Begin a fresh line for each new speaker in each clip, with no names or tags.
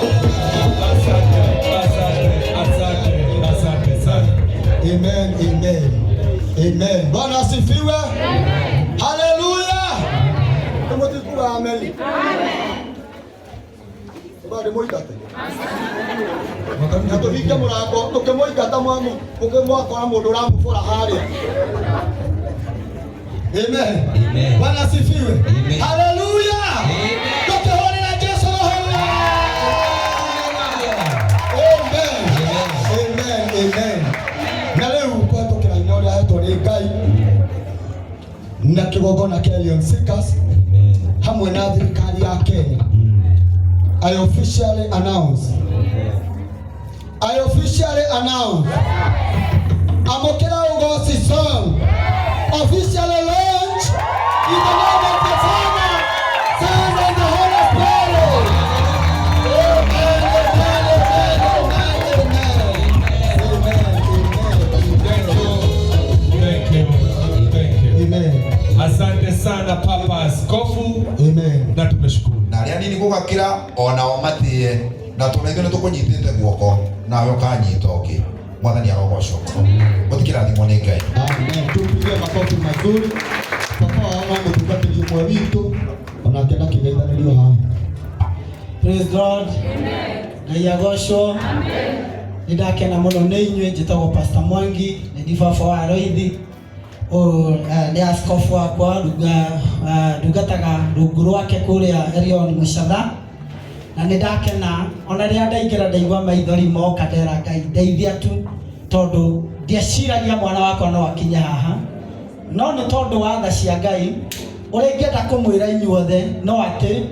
Asante, asante, asante, asante sana.
Amen, amen. Amen. Bwana asifiwe. Haleluya. Nĩmũtikuga amen. Bado mũingate. Na tũhinge mũrango tũkĩmũingata mũkĩmwakora mũndũ ũramũbora harĩa. Amen.
Amen.
Bwana asifiwe.
Amen.
Haleluya.
Amen.
Tũkĩhũrĩra Jesũ rũhĩ. Amen. Amen. Amen. Na rĩu kũhetũkĩra hinya ũrĩa ahetwo nĩ Ngai na kĩgongona kĩa Elion Seekers
Amen.
hamwe na thirikari ya Kenya, I officially announce, I officially announce Amũkĩra Ũgoci song officially launch in the name of the Father, Son and the Holy Spirit. Amen, amen, amen, amen, amen. Amen, amen,
Thank you. Thank you.
amen.
Asante sana Papa Askofu
Amen.
na tumeshukuru.
Na arĩa anini gũgakĩra onao matĩe na tondũ ithuĩ nĩ tũkũnyitĩte guoko nawe ũkanyita ũngĩ. Mwathani arogocwo. Mũtikĩrathimwo nĩ Ngai.
Amen. Tupigie makofi mazuri. Baba wao no mũtungatĩri ũmwe witũ onake ndakĩgeithanĩrio haha.
Praise God. Ngai agocwo. Nĩ ndakena mũno nĩ inyuĩ. Njĩtagwo Pastor Mwangi, nĩ ndi baba wa Roithi. Ũyũ nĩ askofu wakwa, ndungataga rungu rwake kũrĩa Elion Mũcatha. Na nĩ ndakena ona rĩrĩa ndaingĩra ndaigua maithori moka, ndera Ngai ndeithia tu, tondũ ndieciragia mwana wakwa no akinye haha, no nĩ tondũ wa tha cia Ngai. Ũrĩa ingĩenda kũmwĩra inyuothe no atĩ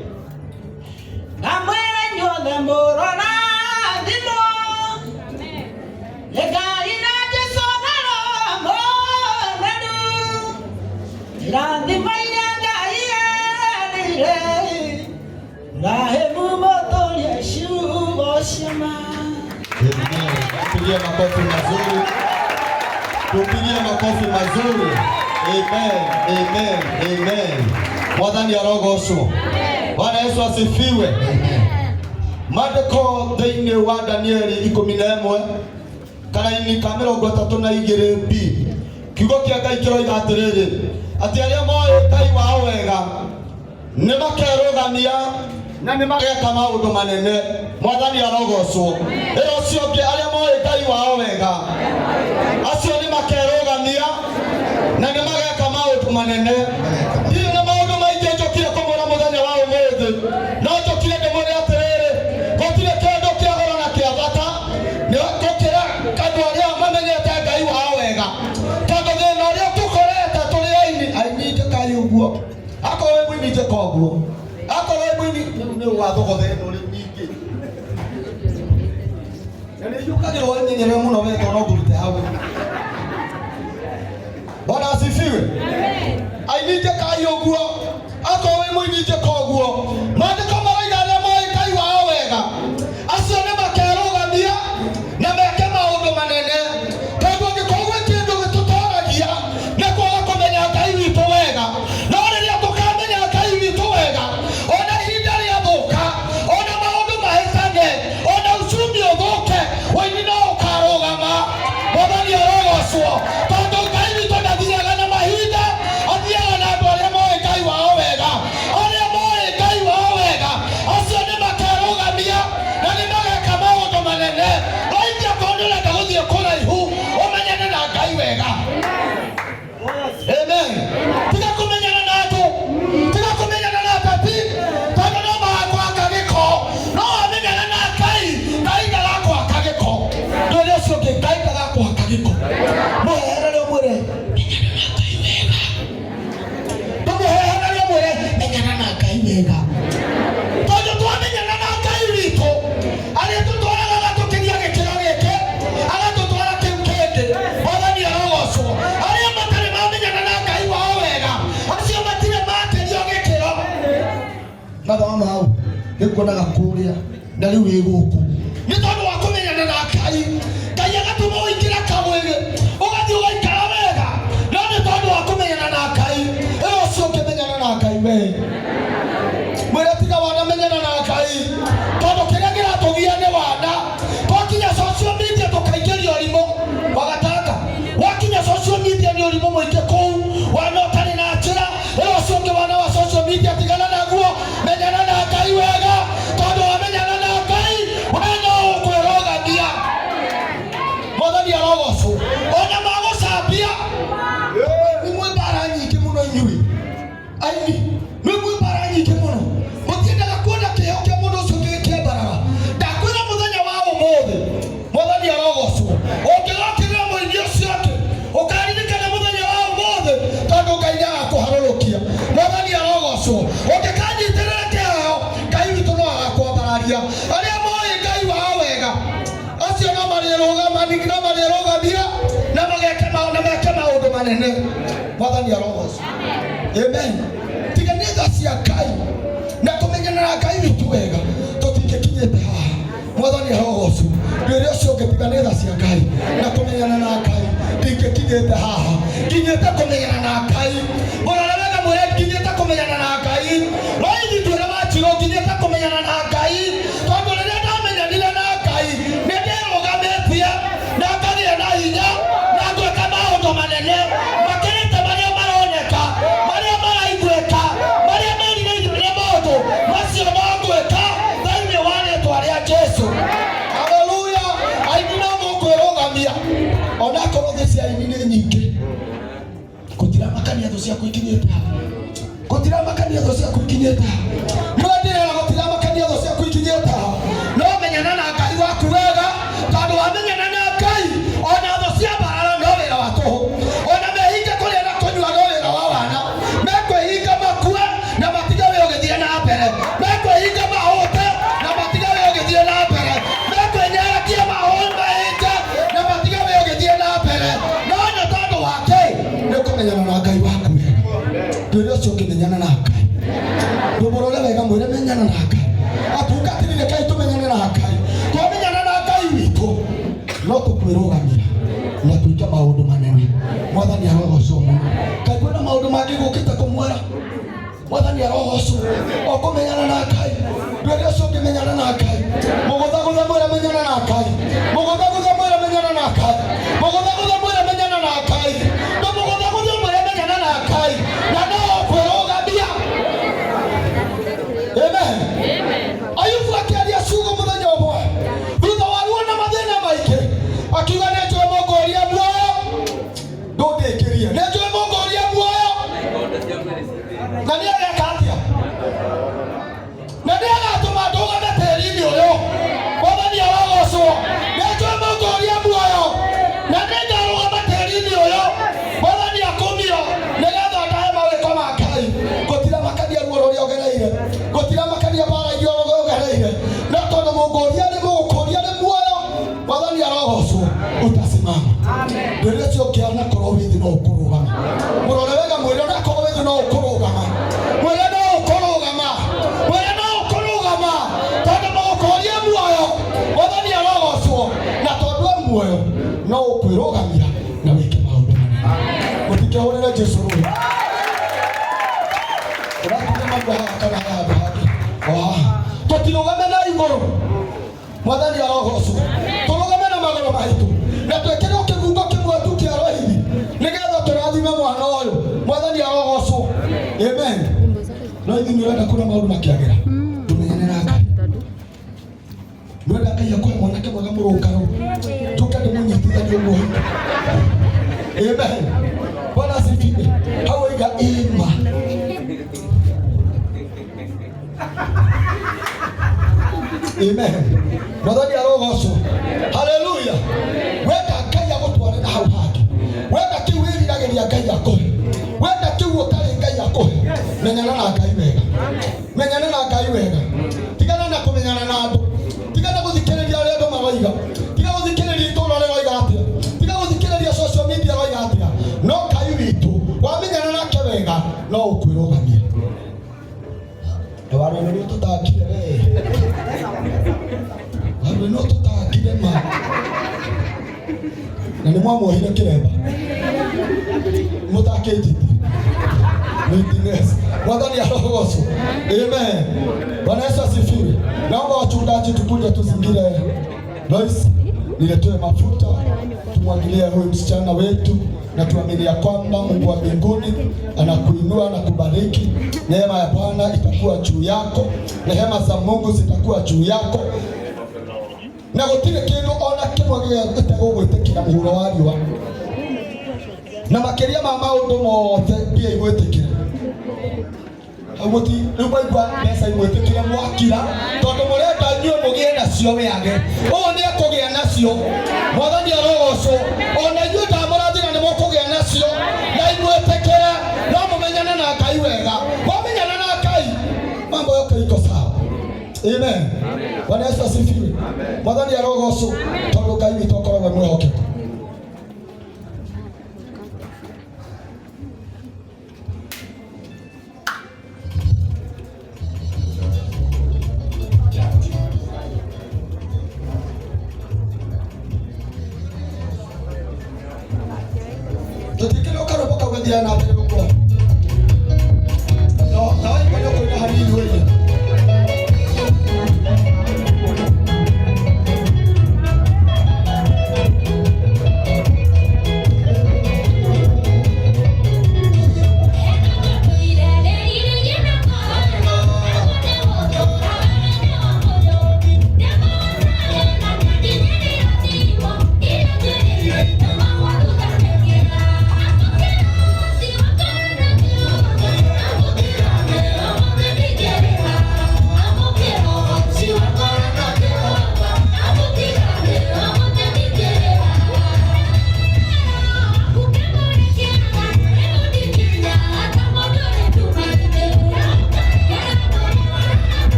ndamwĩra inyuothe mũrorathimwo nĩ Ngai na Jesũ na Roho Mũtheru. Irathimo iria Ngai erĩire Ibrahimu mũtũrie ciugo cia ma.
Amen. Tupigie makofi mazuri. Tupigie makofi mazuri. Amen. Amen. Amen. Mwathani arogocwo. Bwana Yesu asifiwe. Maandĩko thĩinĩ wa Danieli 11 karaini ka 32 b, kiugo kĩa Ngai kĩroiga atĩrĩrĩ, atĩ arĩa moĩ Ngai wao wega nĩ makerũgamia na nĩ mageka maũndũ manene. Mwathani arogocwo. Ĩyo ũcio ũngĩ, arĩa moĩ Ngai wao wega, acio nĩ makerũgamia na nĩ mageka maũndũ manene. Ndirĩ na maũndũ maingĩ njũkire kũmwĩra mũthenya wa ũmũthĩ, no njũkire ndĩmwĩre atĩrĩrĩ, gũtirĩ kĩndũ kĩa goro na kĩa bata nĩ gũkĩra andũ arĩa mamenyete Ngai wao wega, tondũ thĩna ũrĩa tũkorete tũrĩ aini, aini njĩkai ũguo, akorwo wĩ mũini njĩka ũguo, akorwo wĩ mũini rĩu nĩ ũgathogotha ĩno rĩu ningĩ na nĩ njũkagĩrwo ĩmenyerere mũno wega no ngũrute hau. Bwana asifiwe. Aini njĩkai ũguo, akorwo wĩ mũini njĩka ũguo. Maandĩko maroiga arĩa moĩ Ngai wao wega, acio nĩ makerũgamia na meke maũndũ manene, tondũ angĩkorwo gwĩ kĩndũ gĩtũtoragia nĩ kwaga kũmenya Ngai witũ wega. No rĩrĩa tũkamenya Ngai witũ wega, ona ihinda rĩathũka, ona maũndũ mahĩtane, ona uchumi ũthũke, ũini no ũkarũgama. Mwathani arogocwo, tondũ Ngai witũ ndathiaga na mahinda, athiaga na andũ arĩa Ndĩkuonaga kũrĩa na rĩu wĩ gũkũ nĩ tondũ wa kũmenyana na Ngai. Ngai agatũma ũingĩre kamwĩrĩ, ũgathiĩ ũgaikara wega, no nĩ tondũ wa kũmenyana na Ngai. Ĩyo ũcio ũngĩmenyana na Ngai we mwĩre tiga wanamenyana na Ngai, tondũ kĩrĩa kĩratũgia nĩ wana. Twakinya social media tũkaingĩria ũrimũ wagatanga, wakinya social media nĩ ũrimũ mũingĩ kũu, wana ũtarĩ na njĩra. Ĩyo ũcio ũngĩ wana wa social media, tigana naguo, menyana na Ngai wega, tondũ wamenyana na Ngai we no ũkwĩrũgamia. Mwathani arogocwo. Ona magũcambia nĩ mwĩ mbara nyingĩ mũno, inyuĩ aini nĩ mwĩ mbara nyingĩ mũno, mũtiendaga kuona kĩheo kĩa mũndũ ũcio gĩkĩambaraga. Ndakwĩra mũthenya wa ũmũthĩ, Mwathani arogocwo, ũngĩgokĩrĩra mũini ũcio ũngĩ, ũkaririkana mũthenya wa ũmũthĩ, tondũ Ngai nĩagakũharũrũkia. Mwathani arogocwo. Ũngĩkanyitĩrĩra kĩheo, Ngai witũ no agakwambararia. Arĩa moĩ Ngai wao wega, acio no marĩrũgamani, no marĩrũgamia na mageke na meke maũndũ manene. Mwathani arogocwo. Amen. Tiga nĩ tha cia Ngai na kũmenyana na Ngai witũ wega, tũtingĩkinyĩte haha. Mwathani arogocwo. Rĩrĩa ũcio ũngĩ, tiga nĩ tha cia Ngai na kũmenyana na Ngai, ndingĩkinyĩte haha. Nginyĩte kũmenyana na Ngai. Mũrore wega, mwĩre nginyĩte kũmenyana na Ngai. Roithi twĩre wanjirũ, nginyĩte kũmenyana na Ngai, tondũ rĩrĩa ndamenyanire na Ngai nĩ ndĩrũgamĩtie na ngagĩa na hinya na ngwĩka maũndũ manene makĩrĩte marĩa maroneka, marĩa maraiguĩka, marĩa merirĩirio nĩ mũndũ, macio no ngwĩka thĩinĩ wa rĩtwa rĩa Jesu. Haleluya. Aini no mũkwĩrũgamia onakorwo thĩ cia aini nĩ nyingĩ. Gũtiramakania thũ ciaku ikinyĩte ha, gũtiramakania thũ ciaku ikinyĩte ha, no ndĩrera gũtiramakania thũ ciaku ikinyĩte ha, no menyana na Ngai waku wega, tondũ wamenyana na Ngai, ona thũ cia mbarara no wĩra wa tũhũ, ona mehinga kũrĩa na kũnyua no wĩra wa wana. Mekwĩhinga makue na matige we ũgĩthiĩ na mbere, mekwĩhinga mahũte na matige we ũgĩthiĩ na mbere, mekwĩnyarakia mahĩnje na matige we ũgĩthiĩ na mbere, no nĩ tondũ wa kĩ? Nĩ kũmenyana na Ngai waku wega. Ndwĩre ũcio ũngĩmenyana na Ngai, ndũmũrore wega, mwĩre menyana na Ngai. Atungatĩri, rekei tũmenyane na Ngai. Twamenyana na Ngai witũ no tũkwĩrũgamia na twĩke maũndũ manene. Mwathani arogocwo mũno. Kaĩ kwĩna maũndũ mangĩ gũkĩte kũmwĩra? Mwathani arogocwo. O kũmenyana na Ngai, ndwĩre ũcio ũngĩmenyana na Ngai, mũgũthagũtha mwĩre menyana na Ngai, mũgũthagũtha mwĩre menyana na Ngai, mũgũthagũtha mwĩre menyana na Ngai, no mũgũthagũtha mwĩre menyana na Ngai na no ũkwĩrũgamia. Amen. Ayubu akĩaria ciugo mũthenya ũmwe thutha wa ruo na mathĩna maingĩ, akiuga, "Nĩ njũĩ mũngũria muoyo ndũndĩkĩrie, nĩ njũĩ mũngũria muoyo na nĩ ageka atĩa, na nĩ agatũma ndũgame tĩri-inĩ ũyũ." Mwathani arogocwo. Nĩ njũĩ mũngũria muoyo na nĩ ngarũgama tĩri-inĩ ũyũ. Mwathani akumio, nĩgetha ndahe mawĩko ma Ngai. Gũtiramakania ruo rũrĩa ũgereire, gũtiramakania mbara iria ũgereire, no tondũ mũngũria nĩ mũgũkũria nĩ muoyo, Mwathani arogocwo, utasimama. Ndwĩre ũcio ũngĩ onakorwo wĩ thĩ no ũkũrũgama. Mũrore wega, mwĩre onakorwo wĩ thĩ no ũkũrũgama, mwĩre no ũkũrũgama, mwĩre no ũkũrũgama, tondũ mũgũkũria muoyo. Mwathani arogocwo. Na tondũ e muoyo no ũkwĩrũgamia na wĩke maũndũ manene. Mũtikĩhũrĩre Jesu rũĩ. Ũrakuria maruga haha kana haha handũ hangĩ? O haha. Tũtirũgame na igũrũ. Mwathani arogocwo. Tũrũgame na magũrũ maitũ na twĩkĩrwo kĩbungo kĩmwe tu kĩa roithi nĩgetha tũrathime mwana ũyũ. Mwathani arogocwo. Amen. No ithuĩ nĩ ũrenda kuona maũndũ makĩagĩra, tũmenyane na Ngai. Nwenda Ngai akũhe mwanake mwega mũrũngarũ, tũke ndĩmũnyitithanie ũguo. Amen. Bwana asifiwe. Hau oiga ima. Amen. Mwathani arogocwo. Haleluya. Wenda Ngai agũtware na hau hangĩ, wenda kĩu wĩriragĩria Ngai akũhe, wenda kĩu ũtarĩ Ngai akũhe, menyana na Ngai wega, menyana na Ngai wega. Tigana na kũmenyana na andũ, tigana gũthikĩrĩria ũrĩa andũ maroiga, tiga gũthikĩrĩria itũũra rĩroiga atĩa, tiga gũthikĩrĩria social media roiga atĩa, no Ngai witũ wamenyana nake wega no ũkwĩrũgamia. Warũrũ tũtakire we. Tondũ no tũtangire ma na nĩ mwamuohire kĩremba mũtakĩnjĩtie. Witness. Mwathani arogocwo. Amen. Bwana Yesu asifiwe. Naomba wachungaji tukuje tuzingire Lois, niletee mafuta tumwagilie huyu msichana wetu, na tuamini ya kwamba Mungu wa mbinguni anakuinua na kubariki. Neema ya Bwana itakuwa juu yako, rehema za Mungu zitakuwa juu yako, na gũtirĩ kĩndũ ona kĩmwe gĩtegũgwĩtĩkĩra mũhuro wa riũa, na makĩria ma maũndũ mothe mbia igwĩtĩkĩre. Hau mũti rĩu mwaigua mbeca imwĩtĩkĩre mwakira, tondũ mũrenda inyuĩ mũgĩe nacio wĩage. Ũũ nĩ ekũgĩa nacio. Mwathani arogocwo. Ona inyuĩ ndamũrathira nĩ mũkũgĩa nacio na imwĩtĩkĩre, no mũmenyane na Ngai wega. Mwamenyana na Ngai mambo yote iko sawa. Amen. Bwana Yesu asifiwe. Mwathani arogocwo, tondũ Ngai witũ akoragwo e mwĩhokeku. Tũtikĩrĩ karwĩmbo kau gathiaga na mbere ũguo. No, na waigua nĩ ũkũina hanini wĩiye.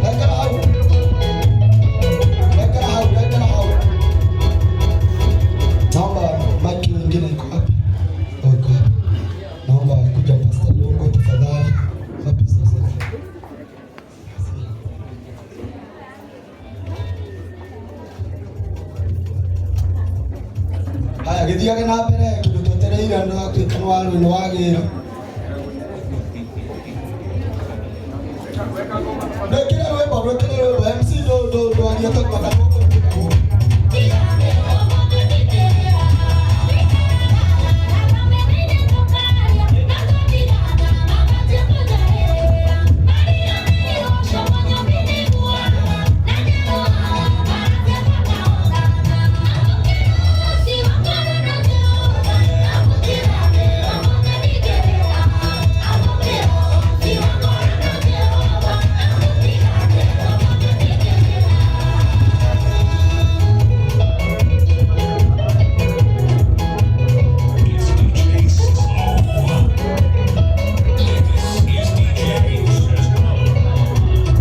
Rekera hau. Rekera hau, rekera hau. Naomba maiki nyingine iko wapi? Oh, iko hapa. Naomba kuja Pastor Lungo tafadhali. Wapi sasa? Haya, gĩthiage na mbere kĩndũ twetereire na tuĩka nĩ warũ nĩ wagĩra. Rwĩkĩre rwĩmbo, rwĩkĩre rwĩmbo. MC ndwarie tondũ aka.
It's DJ Slow. This is DJ Slow.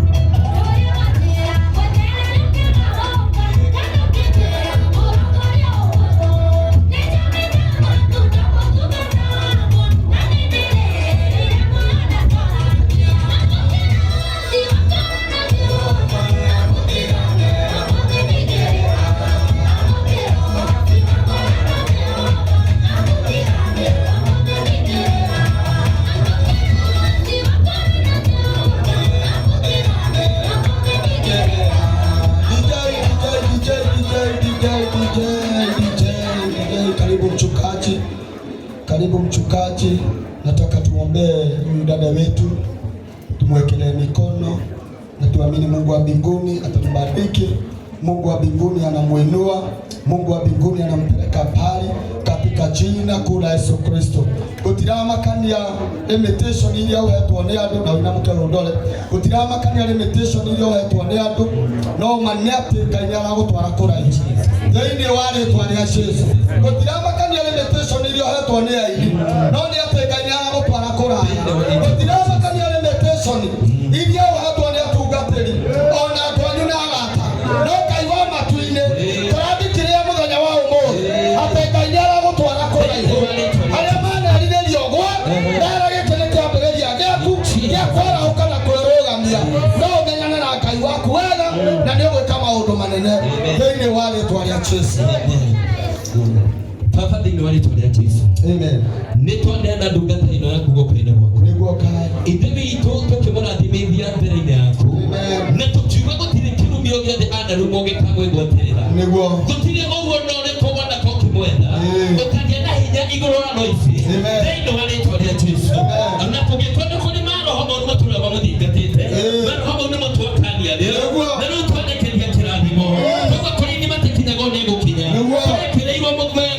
DJ, DJ, DJ, DJ, DJ, DJ, DJ, karibu mchungaji, karibu mchungaji. Nataka tuombee huyu dada wetu, tumwekelee mikono na tuamini Mungu wa mbinguni atambariki. Mungu wa mbinguni anamuinua, Mungu wa mbinguni anampeleka pale katika jina kuu la Yesu Kristo. Gutiramakania limitation iria uhetwo nĩ andũ na wĩna mũke rũndore, gutiramakania limitation iria uhetwo nĩ andũ, no ma nĩ atĩ Ngai nĩ aragũtwara kũraihu thĩinĩ wa rĩtwa rĩa Jesu. Gutiramakania limitation iria uhetwo nĩ aini, no nĩ atĩ Ngai nĩ aragũtwara kũraya. Gutiramakania limitation iria uhetwo nĩ atungatĩri. Na nĩ ũgwĩka maũndũ manene thĩinĩ wa rĩtwa rĩa Jesu.
Baba, thĩinĩ wa rĩtwa rĩa Jesu,
Amen.
Nĩ twaneana ndungata ĩno yaku guoko-inĩ gwaku.
Nĩguo Ngai.
Ithe witũ, tũkĩmũrathimithia mbere-inĩ yaku
Amen.
na tũkiuga gũtirĩ kĩrumio gĩothe anarumwo gĩkamwĩgwatĩrĩra.
Nĩguo.
Gũtirĩ ũguo na ũrĩkũ wonaka ũkĩmwetha ũkagĩa na hinya igũrũ wa Loisi
Amen.
thĩinĩ wa rĩtwa rĩa Jesu.
Amen.
Na kũngĩkorwo nĩ kũrĩ maroho moru matũraga mamũthingatĩte, maroho mau nĩmo twakania rĩu
Nĩguo.
na rĩu twarekeria kĩrathimo. Koguo kũrĩ ni matakinyagwo nĩ gũkinya, twerekereirwo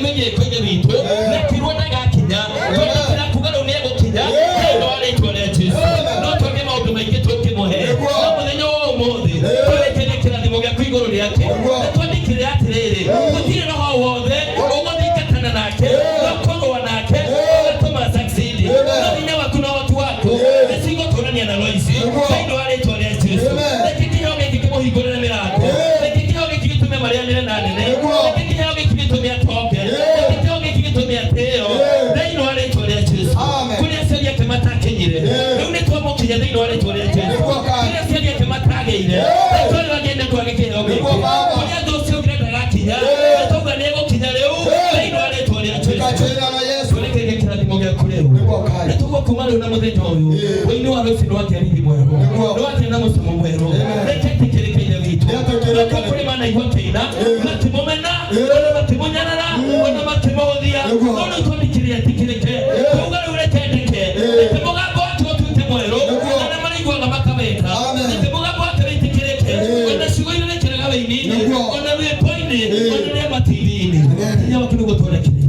mĩgĩko-inĩ witũ na kĩrwo ndagakinya, twendekera kuga rĩu nĩ egũkinya thĩinĩ wa rĩtwa rĩa Jesu. No twage maũndũ maingĩ tũngĩmũhe, no mũthenya wa ũmũthĩ twerekeria kĩrathimo gĩaku igũrũ rĩake na twandĩkĩre atĩrĩrĩ, gũtirĩ roho wothe ũgũthingatana nake no kũrũa nake ũgatũma succeed, no hinya waku na ũhoti waku nĩcigũtũrania na Loisi thĩinĩ wa rĩtwa rĩa Jesu. Reke kĩheo gĩkĩ kĩmũhingũrĩre mĩrango, reke kĩheo gĩkĩ gĩtũme marĩanĩre na nene, reke kĩheo gĩkĩ gĩtũme atonge, reke kĩheo gĩkĩ gĩtũme atĩo thĩinĩ wa rĩtwa rĩa Jesu.
Amen.
Kũrĩa aciari ake matakinyire, rĩu nĩ twamũkinya thĩinĩ wa rĩtwa rĩa Jesu.
Nĩguo Ngai.
Kũrĩa aciari ake matagĩire, rĩtwa rĩagĩrĩire twage kĩheo gĩkĩ.
Nĩguo Baba.
Kũrĩa thũ ciaugire ndagakinya, nĩ twauga nĩ egũkinya rĩu thĩinĩ wa rĩtwa rĩa Jesu.
Kajina la Yesu.
Twerekeire kĩrathimo gĩaku rĩu.
Nĩguo Ngai.
Nĩ tũguo kuma rĩu na mũthenya ũyũ ũini wa Loisi nĩ wagĩa riri mwerũ,
Nĩguo.
nĩ wagĩa na mũcamo mwerũ. Reke ĩtĩkĩrĩke Ithe witũ.
Nĩetĩkĩrĩke.
Kũrĩ manaigua kĩina makĩmũmena, ona makĩmũnyarara, ona makĩmũhũthia,
Nĩguo.
no rĩu twandĩkĩre etĩkĩrĩke, tuuga rĩu reke ndeke, reke mũgambo wake ũtuĩke mwerũ,
Nĩguo.
arĩa maraiguaga makawĩka,
Amen.
reke mũgambo wake wĩtĩkĩrĩke, ona ciugo iria wĩkĩraga wĩini-inĩ,
Nĩguo.
ona rwĩmbo-inĩ, ona rĩa ma-TV-inĩ, hinya waku nĩguo twerekereirie.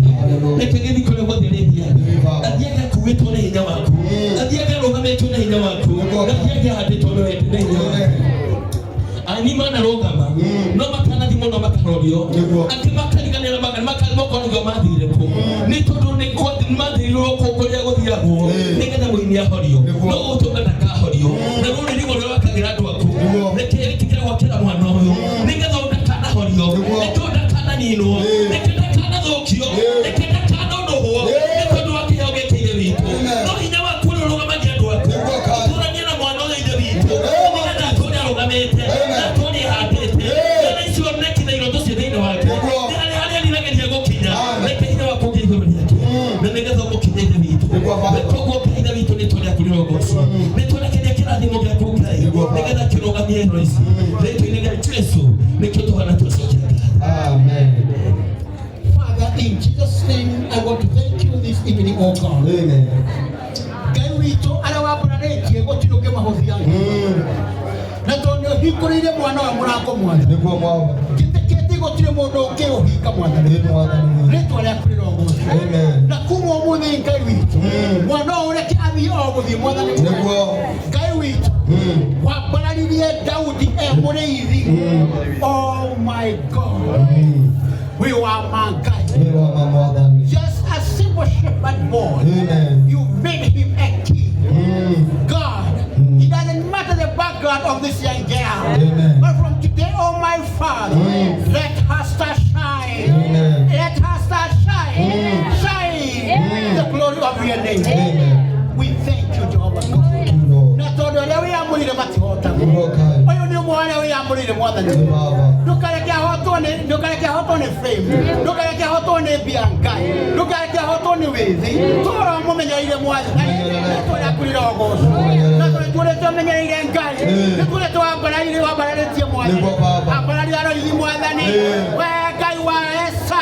Reke gĩthiĩ kũrĩa guothe rĩthiaga, athiage akuĩtwo nĩ hinya waku, athiage arũgamĩtio nĩ hinya waku, athiage ahandĩtwo nĩ hinya waku. Ani manarũgama no makanathi mũno makarorio,
Nĩguo.
angĩ makariganĩra makonagio mathire kũ, nĩ tondũ nĩ mathĩrirwo kũ kũrĩa gũthiagwo nĩgetha mũini ahorio,
Nĩguo.
no gũtũnga ndakahorio na rũrĩ rĩmwe rũrĩa wakagĩra andũ aku.
Nĩguo.
Reke ĩtĩkĩre gwakĩra mwana ũyũ nĩgetha ũyũ ndakanahorio, reke ũyũ ndakananinwo, reke ndakanathũkio, reke ndakanonũhwo nĩ tondũ wa kĩheo gĩkĩ Ithe witũ.
Amen.
No hinya waku ũrĩa ũrũgamagia andũ aku,
Nĩguo Ngai.
tũranie na mwana ũyũ Ithe witũ, nĩgetha atũre arũgamĩte na atũre ehandĩte, na icio nekitha iroto cia thĩinĩ wake,
Nĩguo.
nĩ harĩa harĩa ariragĩria gũkinya.
Amen.
Reke hinya waku ũngĩ igũrũ rĩake na nĩgetha ũmũkinyie Ithe witũ.
Nĩguo Baba.
Koguo Ngai Ithe witũ, nĩ tũrĩa kũrĩrogocwo, nĩ tũrekeria kĩrathimo gĩaku Ngai,
Nĩguo Baba.
nĩgetha kĩrũgamie Loisi rĩtwa-inĩ rĩa Jesu, nĩkĩo tũhana twacokia ngatho.
Amen.
Father, in Jesus' name, I want to thank you this evening, oh God.
Amen.
Ngai witũ, arĩa wambaranĩtie gũtirĩ ũngĩmahũthia, na tondũ nĩ ũhingũrĩire mwana wa mũrango, Mwathani,
Nĩguo Mwaba.
njĩtĩkĩtie gũtirĩ mũndũ ũngĩũhinga, Mwathani.
Nĩ Mwathani.
Rĩtwa rĩaku rĩrogocwo.
Amen.
Na kuma ũmũthĩ, Ngai witũ, mwana ũyũ reke athiĩ o gũthiĩ, Mwathani.
Nĩguo.
Ngai witũ, wambararirie Daudi e mũrĩithi, oh my God, wĩ wa ma Ngai.
Nĩ wa ma Mwathani.
Just a simple shepherd boy,
Amen.
you made him a king. God, it doesn't matter the background of this young girl.
Amen.
But from today, oh my Father, let her star shine.
Amen.
Let her star shine. Shine the glory of your name.
Amen.
We thank you, Jehovah God.
Thank you, Lord.
Na tondũ arĩa wĩyamũrĩire matihotagwo.
Nĩguo Ngai.
Ũyũ nĩ ũmwe wa arĩa wĩyamũrĩire, Mwathani.
Nĩ Baba.
Ndũkareke ahotwo nĩ, ndũkareke ahotwo nĩ fame, ndũkareke ahotwo nĩ mbia Ngai, ndũkareke ahotwo nĩ wĩthĩ, tũra ũmũmenyereire, Mwathani. Rĩtwa rĩaku rĩrogocwo, na tondũ tũrĩa tũmenyereire Ngai, nĩ kũrĩa twambaraire wambararĩtie, Mwathani.
Nĩguo Baba.
Ambararia Roithi, Mwathani, we Ngai wa Esa,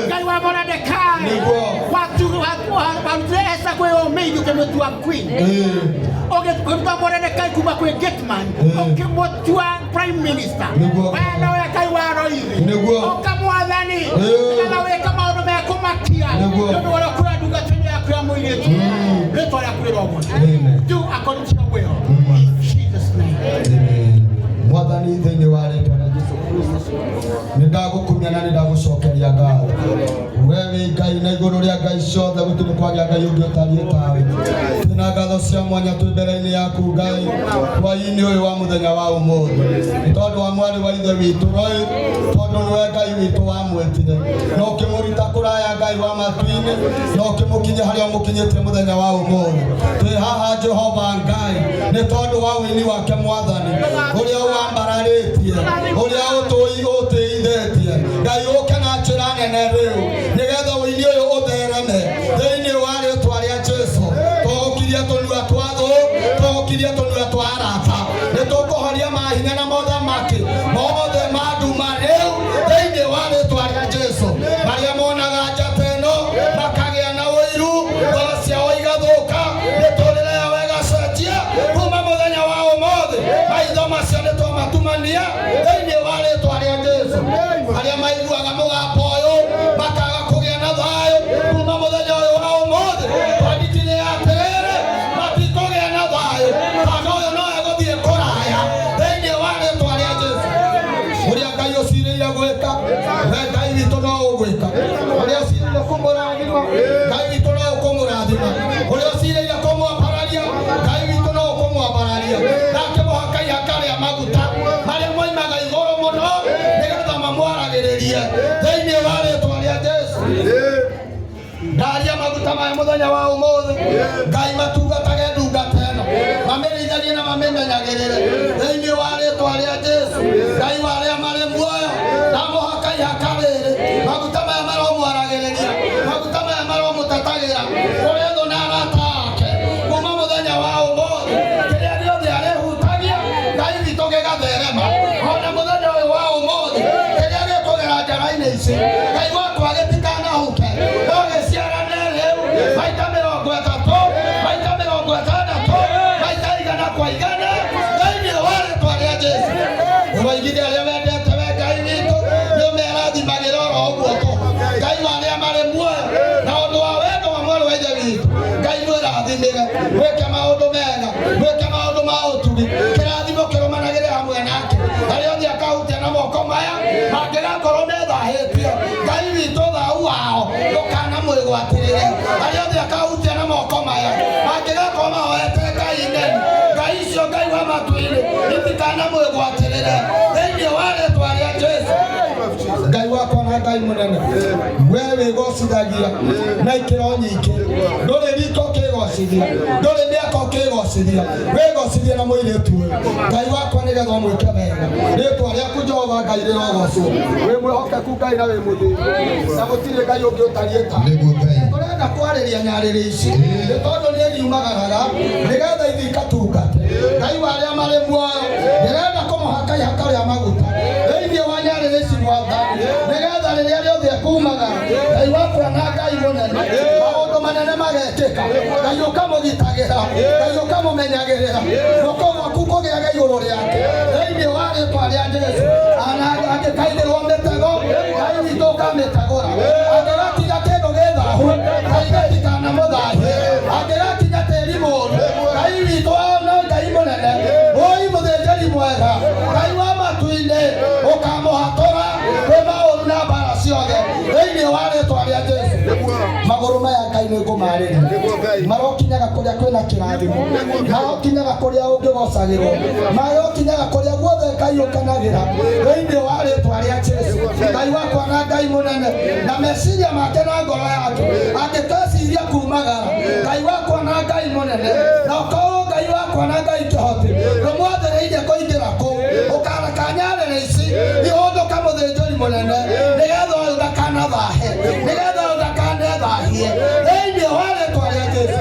Ngai wa Moradekai,
Nĩguo.
Warutire Esa kwĩ ũmĩithi ũkĩmũtua queen, ũkĩruta Moradekai kuma kwĩ gateman ũkĩmũtua prime minister.
Nĩguo.
We nowe Ngai wa Roithi.
Nĩguo.
Ũka, Mwathani, nĩgetha wĩke maũndũ mekũmakia
Nĩguo.
nĩ ũndũ ũrĩa ũkũra ndungata-inĩ yaku ya mũirĩtu. Rĩtwa rĩaku rĩrogocwo.
Amen.
Do according to your will, in Jesus' name.
Amen. Mwathani, thĩinĩ wa rĩtwa rĩa Jesu Kristo, nĩ ndagũkumia na nĩ ndagũcokeria ngatho. We wĩ Ngai na igũrũ rĩa ngai ciothe gũtirĩ kwagĩa ngai ũngĩ ũtariĩ tawe. Twĩna ngatho cia mwanya twĩ mbere-inĩ yaku Ngai hwaĩ-inĩ ũyũ wa mũthenya wa ũmũthĩ, nĩ tondũ wa mwarĩ wa ithe witũ Roy. Tondũ nĩwe Ngai witũ wamwĩtire na ũkĩmũruta kũraya Ngai wa matu-inĩ na ũkĩmũkinyia harĩa ũmũkinyĩtie mũthenya wa ũmũthĩ. Twĩ haha Jehova Ngai nĩ tondũ wa ũini wake Mwathani ũrĩa wambararĩtie, ũrĩa ũtĩithĩtie. Ngai ũke na njĩra nene rĩu nĩgetha ũini ũyũ ũthereme thĩinĩ wa rĩtwa rĩa Jesu. Tũgũkiria tũnua twa thũ, tũgũkiria tũnua twa arata, nĩ tũkũhoria mahinya na mothamaki mothe ma nduma rĩu thĩinĩ wa rĩtwa rĩa Jesu. Marĩa monaga njata ĩno makagĩa na ũiru, ngoro ciao igathũka, mĩtũrĩre yao ĩgacenjia kuma mũthenya wa ũmũthĩ. Maitho macio nĩ twamatumania thĩinĩ wa rĩtwa rĩa Jesu. Arĩa maiguaga mũgambo ũyũ makaga kũgĩa na thayũ kuma mũthenya ũyũ wa ũmũthĩ, twandĩkire atĩrĩrĩ, matikũgĩa na thayũ, kana ũyũ no egũthiĩ kũraya thĩinĩ wa rĩtwa rĩa Jesu. Ũrĩa Ngai ũcirĩire gwĩka, we Ngai witũ no ũgwĩka. Ũrĩa ũcirĩire kũmũrathima, Ngai witũ no ũkũmũrathima. Ũrĩa ũcirĩire kũmwambararia, Ngai witũ no ũkũmwambararia. Nake mũhaka ihaka rĩa maguta marĩa moimaga igũrũ mũno nĩgetha mamwaragĩrĩrie thĩinĩ wa rĩtwa rĩa Jesu. Ndaria maguta maya mũthenya wa ũmũthĩ, Ngai matungatage ndungata ĩno, mamĩrĩithagie na mamĩmenyagĩrĩre thĩinĩ wa rĩtwa rĩa Jesu. Ngai wa arĩa marĩ muoyo, na mũhaka ihaka rĩrĩ, maguta maya maromwaragĩrĩria, maguta maya maromũtetagĩra kũrĩ thũ na arata ake kuma mũthenya wa ũmũthĩ. Kĩrĩa gĩothe arĩhutagia, Ngai witũ gĩgatherema ona mũthenya ũyũ wa ũmũthĩ. Kĩrĩa gĩkũgera njara-inĩ ici, Ngai wakwa gĩtikanahuke, no gĩciarane rĩu maita 30, maita 60, maita 100 kwa 100 thĩinĩ wa rĩtwa rĩa Jesu. Ũroigire arĩa wendete we Ngai witũ nĩ ũmerathimagĩra oro ũguo tũ. Ngai wa arĩa marĩ muoyo, na ũndũ wa wendo wa mwarĩ wa ithe witũ, Ngai mwĩrathimĩre, mwĩke maũndũ mega, mwĩke maũndũ ma ũtugi, kĩrathimo kĩrũmanagĩre hamwe nake. Arĩa othe akahutia na moko maya mangĩgakorwo methahĩtie, Ngai witũ thahu wao ndũkanamwĩgwatĩrĩre. Arĩa othe akahutia na moko maya mangĩgakorwo mahoete Ngai ng'eni, Ngai icio Ngai wa matu-inĩ itikanamwĩgwatĩrĩre thĩinĩ wa rĩtwa rĩa Jesu. Ngai wakwa na Ngai mũnene, we wĩgocithagia na ikĩro nyingĩ, ndũrĩ riko ũkĩgocithia, ndũrĩ mĩaka ũkĩgocithia, wĩgocithia na mũirĩtu ũyũ. Ngai wakwa nĩgetha ũmwĩke wega. Rĩtwa rĩaku Jehova Ngai rĩrogocwo. Wĩ mwĩhokeku Ngai na wĩ mũthingu, na gũtirĩ Ngai ũngĩ ũtariĩ tawe.
Nĩguo Ngai.
Tũrenda kwarĩria nyarĩrĩ ici nĩ tondũ nĩ riumagaraga nĩgetha ithiĩ ikatungate. Ngai wa arĩa marĩ muoyo, ndĩrenda kũmũhaka ihaka rĩa maguta thĩinĩ wa nyarĩrĩ ici Mwathani, nĩgetha rĩrĩa rĩothe ekumagara, Ngai wakwa na Ngai mũnene, maũndũ manene magekĩka. Ngai ũkamũgitagĩra, Ngai ũkamũmenyagĩrĩra, guoko gwaku kũgĩage igũrũ rĩake thĩinĩ wa rĩtwa rĩa Jesu. Angĩkaigĩrwo mĩtego, Ngai witũ ũkamĩtegũra. Angĩgakinya kĩndũ gĩ thahu, Ngai gĩtikanamũthahie. Angĩgakinya tĩri mũũru, Ngai witũ na Ngai mũnene, ũi mũthĩnjĩri mwega, Ngai wa matu-inĩ, ũkamũhatũra kwĩ maũru na mbara ciothe thĩinĩ wa rĩtwa rĩa Jesu. Magũrũ maya Ngai nĩ ngũmarĩria, marokinyaga kũrĩa kwĩna kĩrathimo, marokinyaga kũrĩa ũngĩgocagĩrwo, marokinyaga kũrĩa guothe Ngai ũkenagĩra thĩinĩ wa rĩtwa rĩa Jesu. Ngai wakwa na Ngai mũnene, na meciria make na ngoro yake angĩkeciria kumagara, Ngai wakwa na Ngai mũnene, na ũkorwo Ngai wakwa na Ngai kĩhoti ndũmwathĩrĩirie kũingĩra kũu, ũkareka nyarĩrĩ ici ihũndũke mũthĩnjĩri mũnene, nĩgetha ũyũ ndakanathahe, nĩgetha ũyũ ndakanethahie thĩinĩ wa rĩtwa rĩa Jesu.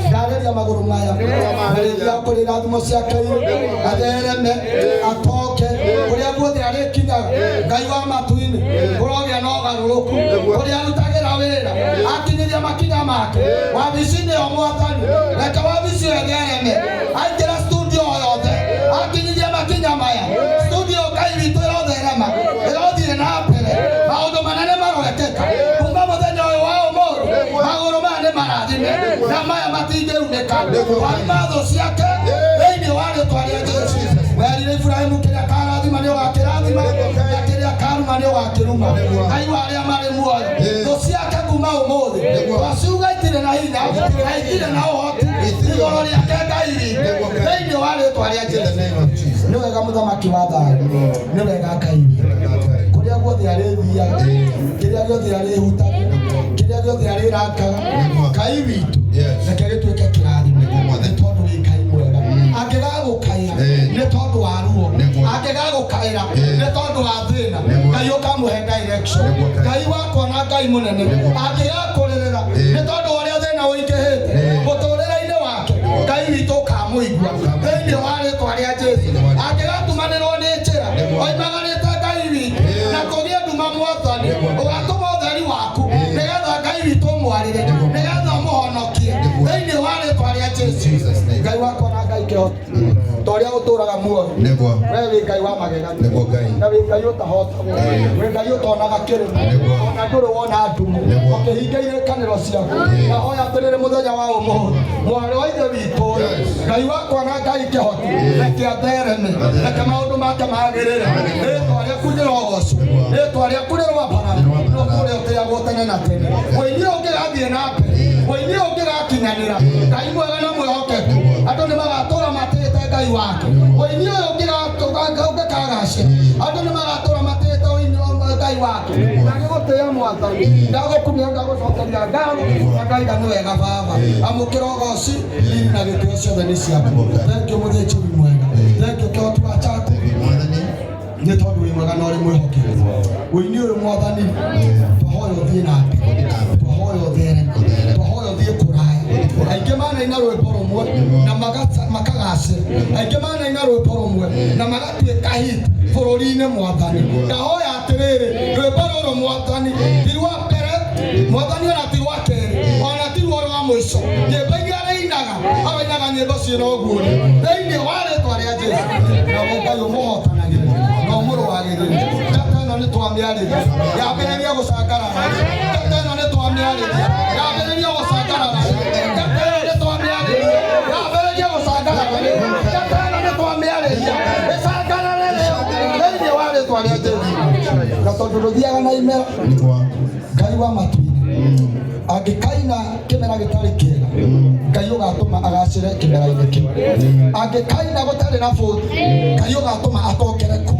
Ndarĩria magũrũ maya marĩthia kũrĩ irathimo ciake irĩ, athereme atoke kũrĩa guothe arĩkinyaga. Ngai wa matu-inĩ kũrogĩa na ũgarũrũku kũrĩa arutagĩra wĩra, akinyĩria makinya make wabici-inĩ yo Mwathani, reke wabici ĩyo ĩthereme, aingĩra studio o yothe akinyĩria makinya maya, studio Ngai witũ ĩrotherema, ĩrothiĩ na mbere, maũndũ manene maroekĩka kuma mũthenya ũyũ wa ũmũthĩ. Magũrũ maya nĩ marathime na maya matingĩunĩka, waruma thũ ciake thĩinĩ wa rĩtwa rĩa Jesu. Werire Iburahĩmu kĩrĩa karathima nĩ ũgakĩrathima, na kĩrĩa karuma nĩ ũgakĩruma. Ngai wa arĩa marĩ muoyo, thũ ciake kuma ũmũthĩ twaciuga itirĩ na hinya na itirĩ na ũhoti igũrũ rĩake Ngai witũ thĩinĩ wa rĩtwa rĩa Jesu. Nĩ wega mũthamaki wa thayũ, nĩ wega Ngai witũ.
gĩothe arĩthiaga, kĩrĩa gĩothe arĩhutagia, kĩrĩa gĩothe arĩrakaga, Ngai witũ,
Yes.
reke gĩtuĩke kĩrathimo.
Nĩguo Mwathani.
Nĩ tondũ wĩ Ngai mwega. Angĩgagũkaĩra
Eh.
nĩ tondũ wa ruo,
Nĩguo.
angĩgagũkaĩra
Eh.
nĩ tondũ wa thĩna,
Nĩguo.
Ngai ũkamũhe direction.
Nĩguo Ngai.
Ngai wakwa na Ngai mũnene,
Nĩguo.
angĩgakũrĩrĩra
Eh.
nĩ tondũ wa ũrĩa thĩna ũingĩhĩte
Eh.
mũtũrĩre-inĩ wake, Ngai witũ ũkamũigua thĩinĩ wa rĩtwa rĩa Jesũ. Angĩgatumanĩrwo nĩ njĩra
Nĩguo.
oimagarĩte Ngai witũ
Eh.
na kũgĩe nduma Mwathani,
Nĩguo.
ũgatũma ũtheri waku
Eh.
nĩgetha Ngai witũ ũmwarĩre,
Nĩguo.
nĩgetha ũmũhonokie
Nĩguo.
thĩinĩ wa rĩtwa rĩa Jesũ.
Jesus name.
Ngai wakwa na Ngai kĩhoti, ta ũrĩa ũtũraga muoyo,
Nĩguo.
we wĩ Ngai wa magegania,
Nĩguo Ngai.
na wĩ Ngai ũtahotagwo, wĩ Ngai ũtonaga kĩrĩma,
Nĩguo.
ona ndũrĩ wona ndumo,
Nĩguo.
ũkĩhinga irĩkanĩro ciaku. Ndahoya atĩrĩrĩ mũthenya wa ũmũthĩ, mwarĩ wa ithe witũ ũyũ,
Yes.
Ngai wakwa na Ngai kĩhoti, reke athereme, reke maũndũ make magĩrĩre, rĩtwa rĩaku nĩrogocwo, rĩtwa rĩaku nĩrwambarara, no kũrĩa ũtĩagwo tene na tene. Ũini ũyũ ũngĩgathiĩ na mbere, ũini ũyũ ũngĩgakinyanĩra, Ngai mwega na mwĩhokeku, andũ nĩmagatũra matĩĩte Ngai wake. Ũini ũyũ ũngĩkagacĩra, andũ nĩmagatũra matĩĩte ũini wa Ngai wake. Ndagĩgũtĩĩa Mwathani, ndagũkumia, ndagũcokeria ngatho, na ngaiga nĩ wega Baba. Amũkĩra ũgoci, riri na gĩtĩo ciothe nĩ ciaku. Thank you mũthĩnjĩri mwega, thank you kĩhoti wa Jakubu,
Mwathani.
nĩ tondũ wĩ mwega na ũrĩ mwĩhokeku. Ũini ũyũ Mwathani, twahoya ũthiĩ na mbere, twahoya ũthereme, twahoya ũthiĩ kũraya. Aingĩ manaina rwĩmbo rũmwe na makagacĩra, aingĩ manaina rwĩmbo rũmwe na magatuĩka hit bũrũri-inĩ Mwathani. Ndahoya atĩrĩrĩ, rwĩmbo rũrũ Mwathani ti rwa mbere Mwathani, ona ti rwa kerĩ, ona ti ruo rwa mũico. Nyĩmbo iria arĩinaga, aroinaga nyĩmbo ciĩna ũguũrio thĩinĩ wa rĩtwa rĩa Jesũ. Nawe Ngai ũmũhotanagĩre na ũmũrũagĩrĩre. Njata ĩno nĩ twamĩarĩria, yambĩrĩria gũcangarara. Njata ĩno nĩ twamĩarĩria, yambĩrĩria gũcangarara. Njata ĩno nĩ twamĩarĩria, yambĩrĩria gũcangarara. Njata ĩno nĩ twamĩarĩria, ĩcangarare rĩu thĩinĩ wa rĩtwa rĩa Jesũ. Na tondũ ndũthiaga na imera,
Nĩguo.
Ngai wa matu-inĩ angĩkaina kĩmera gĩtarĩ kĩega, Ngai ũgatũma agacĩre kĩmera-inĩ kĩu. Angĩkaina gũtarĩ na bũthi, Ngai ũgatũma atokere kũu.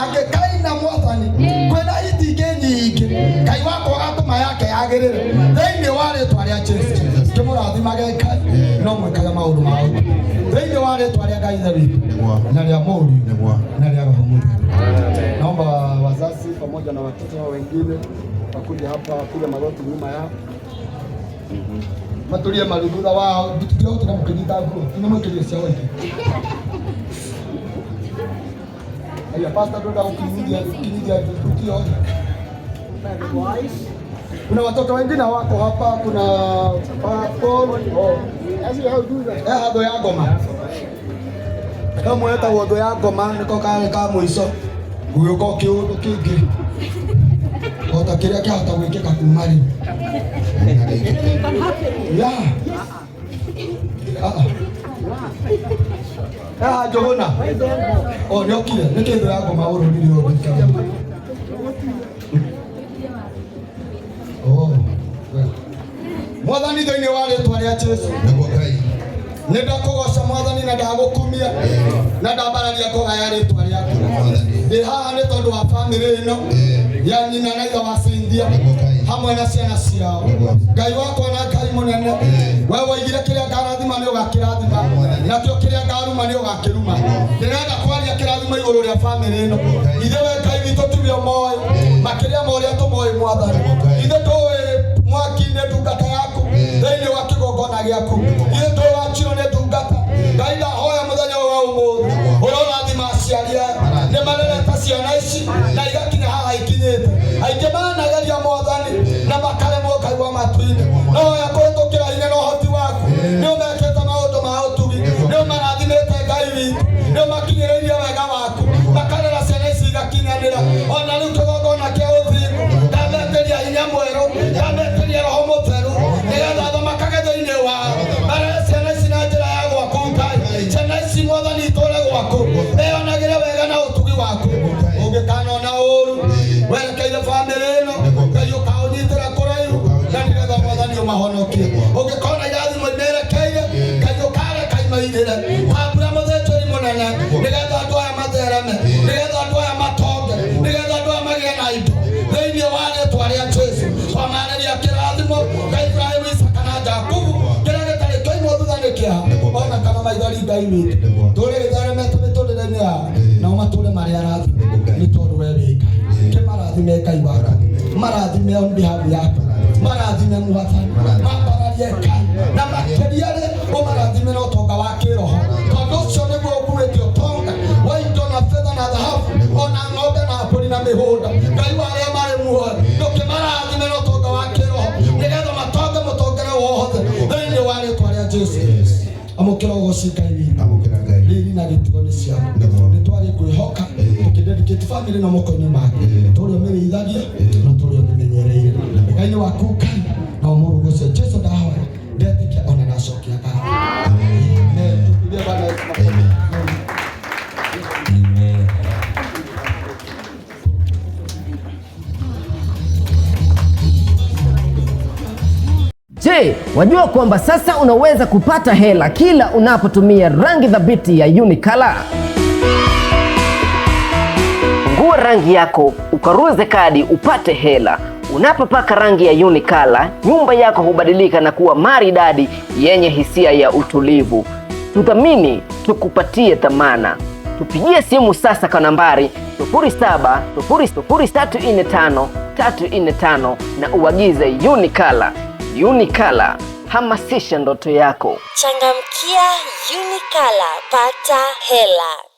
Angĩkaina Mwathani kwĩna hiti ingĩ nyingĩ, Ngai wakwa ũgatũma yake yagĩrĩre thĩinĩ wa rĩtwa rĩa Jesũ. Kĩmũrathimage Ngai, no mwĩkage maũndũ ma ũtugi thĩinĩ wa rĩtwa rĩa Ngai Ithe witũ
Nĩguo.
na rĩa Mũriũ
Nĩguo.
na rĩa Roho Mũtheru. Naomba wazazi pamoja na watoto hao wengine wakuja hapa wapiga magoti nyuma yao, matulie maru thutha wao, ndirahota mũkĩnyita nguo nginya mwĩkĩrie cia waithe. Aya, pastor ndũrenda gũkinyithia kinyithia tukio. Kuna watoto wengine wako hapa, kuna Paul, oh. Eh, thũ ya ngoma kamwe etagwo thũ ya ngoma, nĩko karĩ ka mũico gũgĩũka o kĩũndũ kĩngĩ ota kĩrĩa kĩahota gwĩkĩka kuma rĩu. Ya. Ah, ah. Haha Njũgũna. O nĩokire, nĩkĩ thũ ya ngoma ũrũrire ũũ? Oh, well. Mwathani thĩinĩ wa rĩtwa rĩa Jesũ,
Nĩguo Ngai.
nĩ ndakũgoca Mwathani na ndagũkumia na ndambararia kũgaya rĩtwa rĩaku.
Mwathani.
Ndĩ haha nĩ tondũ wa bamĩrĩ ĩno ya nyina na ithe wa Cynthia
Nĩguo Ngai.
hamwe na ciana ciao.
Nĩguo.
Ngai wakwa na Ngai mũnene, we woigire kĩrĩa ngarathima nĩ ũgakĩrathima, nakĩo kĩrĩa ngaruma nĩ ũgakĩruma. Ndĩrenda kwaria kĩrathimo igũrũ rĩa bamĩrĩ ĩno. Ithe we Ngai witũ tiwe ũmoĩ makĩria ma ũrĩa tũmoĩ Mwathani. Ithe tũĩ mwaki nĩ ndungata yaku thĩinĩ wa kĩgongona gĩaku. Ithe tũĩ wachiro nĩ ndungata. Ngai ndahoya mũthenya ũyũ wa ũmũthĩ ũrorathima aciari aya, nĩ marerete ciana ici na igakinya haha ikinyĩte. Aingĩ manageria Mwathani na makaremwo, Ngai wa matu-inĩ, no hoya kũhĩtũkĩra hinya na ũhoti waku nĩ ũmekĩte maũndũ ma ũtugi, nĩ ũmarathimĩte Ngai witũ, nĩ ũmakinyĩrĩirie wega waku, makarera ciana ici igakinyanĩra. Ona rĩu kĩgongona kĩa ũthingu ndametĩria hinya mwerũ, ndametĩria Roho Mũtheru nĩgetha thamakage thĩinĩ wao, marere ciana ici na njĩra ya gwaku Ngai. Ciana ici Mwathani itũre gwaku, meyonagĩre wega na ũtugi waku. Ũngĩkanona ũru werekeire bamĩrĩ ĩno, Ngai ũkaũnyitĩra kũraihu na nĩgetha Mwathani ũmahonokie. Maithori Ngai witũ tũrĩ gĩtheremete mĩtũrĩre-inĩ yao nao matũre marĩ arathime nĩ tondũ we wĩ Ngai. Kĩmarathime Ngai waku, marathime on behalf yaku, marathime Mwathani, mambararie Ngai na makĩria rĩ ũmarathime na ũtonga wa kĩroho, tondũ ũcio nĩguo ũkuĩte ũtonga wa indo na betha na thahabu ona ng'ombe na mbũri na mĩgũnda. Ngai wa arĩa marĩ muoyo, ndũkĩmarathime na ũtonga wa kĩroho nĩgetha matonge mũtongere wothe thĩinĩ wa rĩtwa rĩa Jesu. Amũkĩra ũgoci Ngai witũ,
Amũkĩra Ngai.
Riri na gĩtugo nĩ ciaku, nĩ twarĩ kwĩhoka tũkĩdedicate family na moko-inĩ make, tũrĩa ũmĩrĩithagia na tũrĩa ũmĩmenyereire Ngai-inĩ waku Ngai na ũmũrũgo ũcio Jesu ndahoya ndetĩkia ona ndacokia ngatho. Amen. Tupigie Bwana Yesu makofi.
Amen.
Je, wajua kwamba sasa unaweza kupata hela kila unapotumia rangi thabiti ya Unicolor? Fungua rangi yako, ukaruze kadi upate hela. Unapopaka rangi ya Unicolor, nyumba yako hubadilika na kuwa maridadi yenye hisia ya utulivu. Tuthamini, tukupatie thamana. Tupigie simu sasa kwa nambari 0700345345 na uagize Unicolor. Unicolor, hamasisha ndoto yako.
Changamkia Unicolor, pata hela.